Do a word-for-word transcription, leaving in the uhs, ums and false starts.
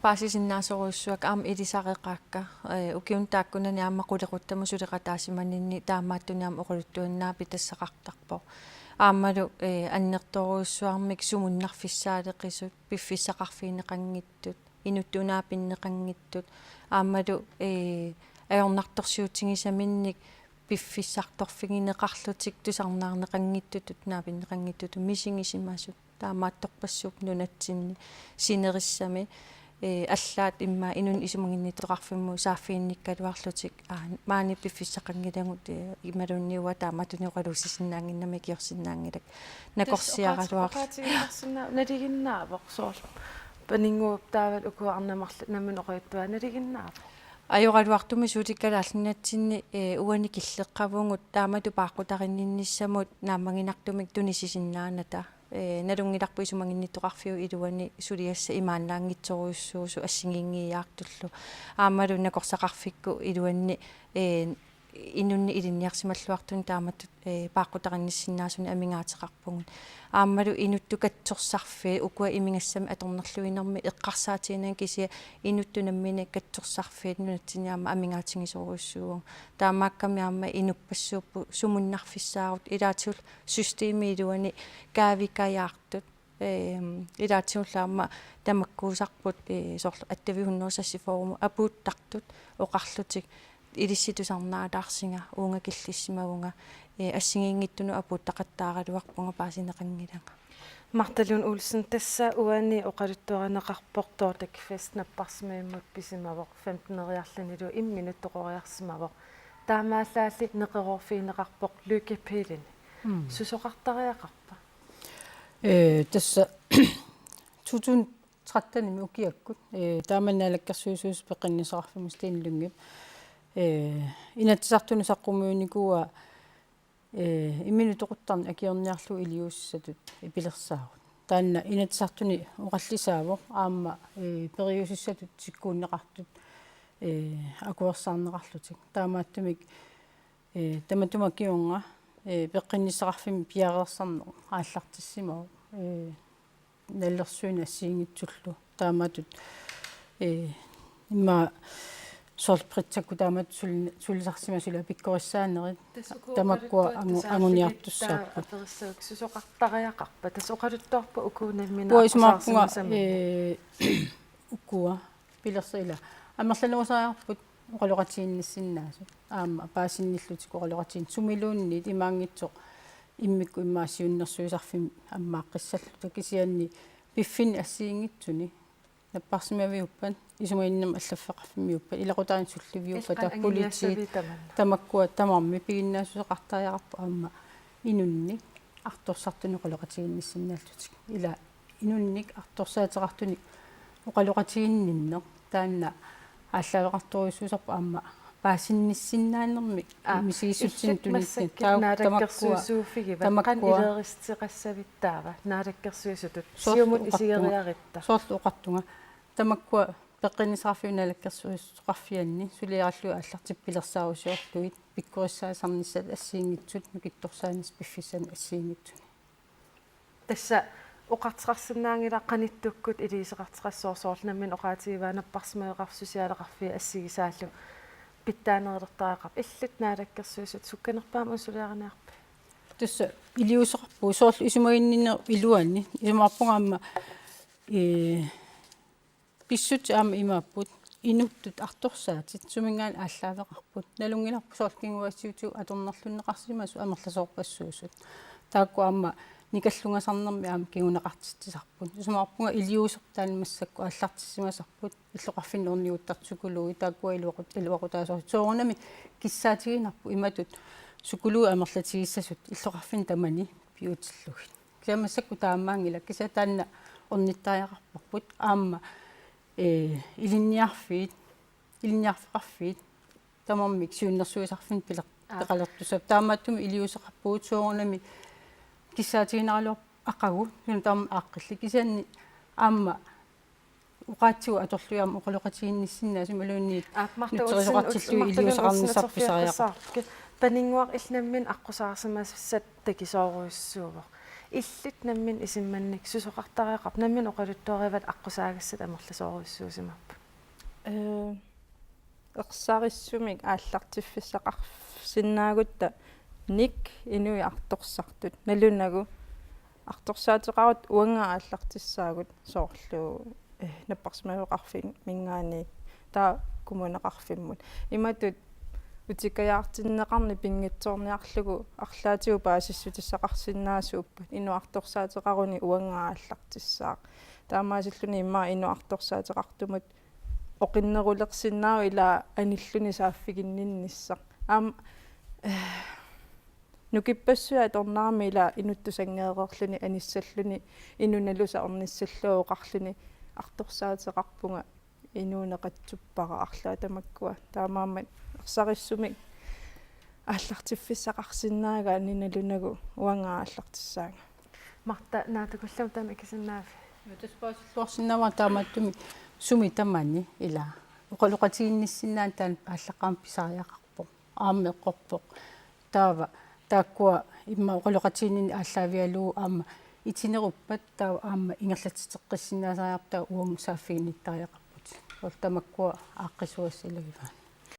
Paasisinnaasorujussuakka aamma ilisareqaakka, ee, ukiuni taakkunani aamma qulequttamut suleqataasimaninni taamaattunik aamma oqaluttuinnaat pitassaqartarpoq. Aammalu, ee, annertoorujussuarmik sumunnarfissaaleqisut, piffissaqarfigineqanngitsut, inuttut una pinneqanngitsut, aammalu, ee, ajornartorsiutigisaminnik piffissartorfigineqarlutik tusarnaarneqanngitsutut, una pinneqanngitsutut misigisimasut. Taamaattorpassuupput nunatsinni sinerissami, ee, allaat immaqa inunnut isumaginnittoqarfimmut saaffiginnikkaluarlutik, aa, maani piffissaqanngilagut, ee, imaluunniit uanga taamaattunik oqaluussisinnaannginnama ikiorsinnaanngilakka. Nakorsiaraluarlunga. Tassa oqaatigineqarsinnaavoq, nalinginnaavoq soorlu. Paninnguup taavalu uku arnat marluk nammineq oqaluttuaat nalinginnaavoq. Ajoraluartumik suut Kalaallit Nunatsinni, ee, uani killeqqavugut taamatut paaqqutarinninnissamut naammaginartumik tunisisinnaanata. Ee, nalunngilarput isumaginnittoqarfiup iluani suliassaq imaannaanngitsorujussuusoq assigiinngiiaartullu. Aammalu nakorsaqarfikkut iluanni, ee, inunnik ilinniarsimalluartunik taamatut, ee, paaqqutarinnissinnaasunik amigaateqarpugut. Aammalu inuttut katsorsarfiit ukua imigassamik atornerluinermik eqqarsaatiginagit kisianni inuttut namminneq katsorsarfiit nunatsinni aamma amigaatigisorujussuuvugut. Taamaakkami aamma inuppassuupput sumunnarfissaarut ilaatigut systemip iluani kaavikajaartut. Ehm, ilaatigullu aamma tamakkuusarput, ee, soorlu attaviuhunnerusassifoorumut apuuttartut oqarlutik ilissi tusarnaalaarsinga uunga killissimavunga, ee, assigiinngitsunut apuuttaqattaaraluarpunga paasineqanngilanga. Martha Lund Olsen, tassa uani oqaluttuarineqarpoq Dortech Fest napparsimavimmut pisimavoq, femteneriarlunilu imminut toqoriarsimavoq. Taamaallaalli neqeroorfigineqarpoq Lykkepilini. Mm. Susoqartariaqarpa? Ee, tassa to tusind trettenimi ukiakkut, ee, taamani naalakkersuisuusoq peqqinnissaqarfimmi Steen Lyngep, ee, Inatsisartuni saqqummiunikuuaa, ee, imminut toquttarneq akiorniarlugu iliuusissatut pilersaarutit. Taanna Inatsisartuni oqallisaavoq aamma, ee, periusissatut tikkuunneqartut, ee, akuersaarneqarlutik. Taamaattumik, ee, tamatuma kingorna, ee, peqqinnissaqarfimmi piareersarneq aallartissimavoq, ee, nalilersuineq assigiinngitsullu. Taamatut, ee, immaqa soorlu Pritsakkut taamatut sul-, sulisarsimasut ila pikkorissaanerit. Tassa uku tamakkua oqaluttuattut angu-, saaffigittaaq anguniartussaapput. Aperissavat susoqartariaqarpa? Tassa oqaluttuarput uku nammineq uanga isumaqarpunga, aqqusaarsimasaminnik. Ee, ukua pilersaarutit ila amerlanerusariaqarput oqaloqatiginnissinnaasut. Aamma paasinnillutik oqaloqatiginnit sumiluunniit imaanngitsoq immikkut immaqa siunnersuisarfimmi ammaaqqissalluta kisianni piffinni assigiinngitsuni napparsimaviuppat, isumaginninnermik allaffeqarfimmiuppat, ilaqutariinnut sulliviuppat, ilqan taava politiit, anguniassaviit tamanna. Tamakkua tamarmik piginnaassuseqartariaqarput aamma inunnik artorsartunik oqaloqatiginnissinnaallutik. Ila inunnik artorsaateqartunik oqaloqatiginninneq taanna aallaaveqartorujussuusarpoq aamma paasinnissinnaanermik. Aa, misigissutsinnik illit tunitsinnut. Massakkut taava tamakkua, naalakkersuisuuffigivat, qanoq tamakkua ilerisiteqassavit taava naalakkersuisutut? Soorlu Siumut oqartunga, isigeriarutta. Soorlu oqartunga. Tamakkua peqqinnissaqarfiup naalakkersuisoqarfianni suliarillugit aallartipput pilersaarusiorlugit pikkorissaasarnissat assigiinngitsut nukittorsaanissat piffissanut assigiinngitsunut. Tassa oqartoqarsinnaanngilaq qanittukkut iliuuseqartoqassooq, soorlu nammineq oqaatigivaa napparsimaveqarfik susiaaleqarfiit assigisaallu pitsaanerulertariaqarpoq. Illit naalakkersuisut sukkanerpaamik una suliariniarpit? Tassa iliuuseqarpugut soorlu isumaginninnerup iluani. Isumaqarpunga aamma, ee, pissutsit aamma imaapput, inuttut artorsaatit suminngaanniit aallaaveqarput. Nalunngilarput soorlu kinguaassiuutitigut atornerlunneqarsimasut amerlasoorpassuusut. Taakku aamma nikallungasarnermi aamma kinguneqartitsisarput. Isumaqarpunga iliuuseq taanna massakkut aallartissimasarput. Illoqarfinni orniguttartut psykologit taakkua iluaqut-, iluaqutaasarput. Soorunami kissaatiginarpoq imatut psykologit amerlatigissasut illoqarfinni tamani piutillugit. Kisianni massakkut taamaanngilaq, kisianni taanna ornittariaqarparput aamma, ee, ilinniarfiit, ilinniarfeqarfiit tamarmik siunnersuisarfinnut piler-, aa, peqalertussaapput. Taamaattumik iliuuseqarpugut soorunami kissaatiginaraluarpoq aqagu, suna tamarmi aaqqillit. Kisianni aamma oqaatsigut atorlugit aamma oqaloqatiginnissinnaasut imaluunniit, aa, Martha Olsen, nutserioqartillugu, Martha Lund Olsen, iliuuseqarnissarput pisariaqarpoq. Atorfeqarsaarput. Paninnguaq, illit nammineq aqqusaarsimasassat takisoorujussuuvoq. illit nammineq isumannik susoqartariaqarpit, nammineq oqaluttuarivat aqqusaagassat amerlasoorujussuusimapput? Ee, ersarissumik aallartiffissaqarsinnaagutta nik inuit artorsartut. Nalunagu artorsaateqarutta uanngaat aallartissaagut soorlu, eh, napparsimaveqarfimminngaanniit taava kommuneqarfimmut. Imatut utikkajaartinneqarneq pinngitsoorniarlugu arlaatigut paasissutissaqarsinnaasuuppat, inuk artorsaateqaruni uanngaat aallartissaaq. Taamaasilluni immaqa inuk artorsaateqartumut oqinnerulersinnaavoq ila anilluni saaffiginninnissaq. Aamma, eh, nukippassuit atornerami ila inuttut sanngeereerluni anissalluni inunalusaq ornissallugu oqarluni artorsaateqarpunga, inuuneq qatsuppara, arlaat tamakkua. Taamaammat ersarissumik aallartiffissaqarsinnaagaanni nalunagu uanngaat aallartissaanga. Martha, naatsukullammik taanna ikisinnaavit? Tassa paasilluarsinnaavara taamaattumik sumi tamani ila oqaloqatiginnissinnaaneq taanna aallaqqaammut pisariaqarpoq. Aamma eqqorpoq. Taava taakkua immaqa oqaloqatiginninneq aallaavigalugu aamma itineruppat taava aamma ingerlatitseqqissinnaasariaqarput, taava uagut saaffiginnittariaqarpugut. Soorlu tamakkua aaqqissuussisarput.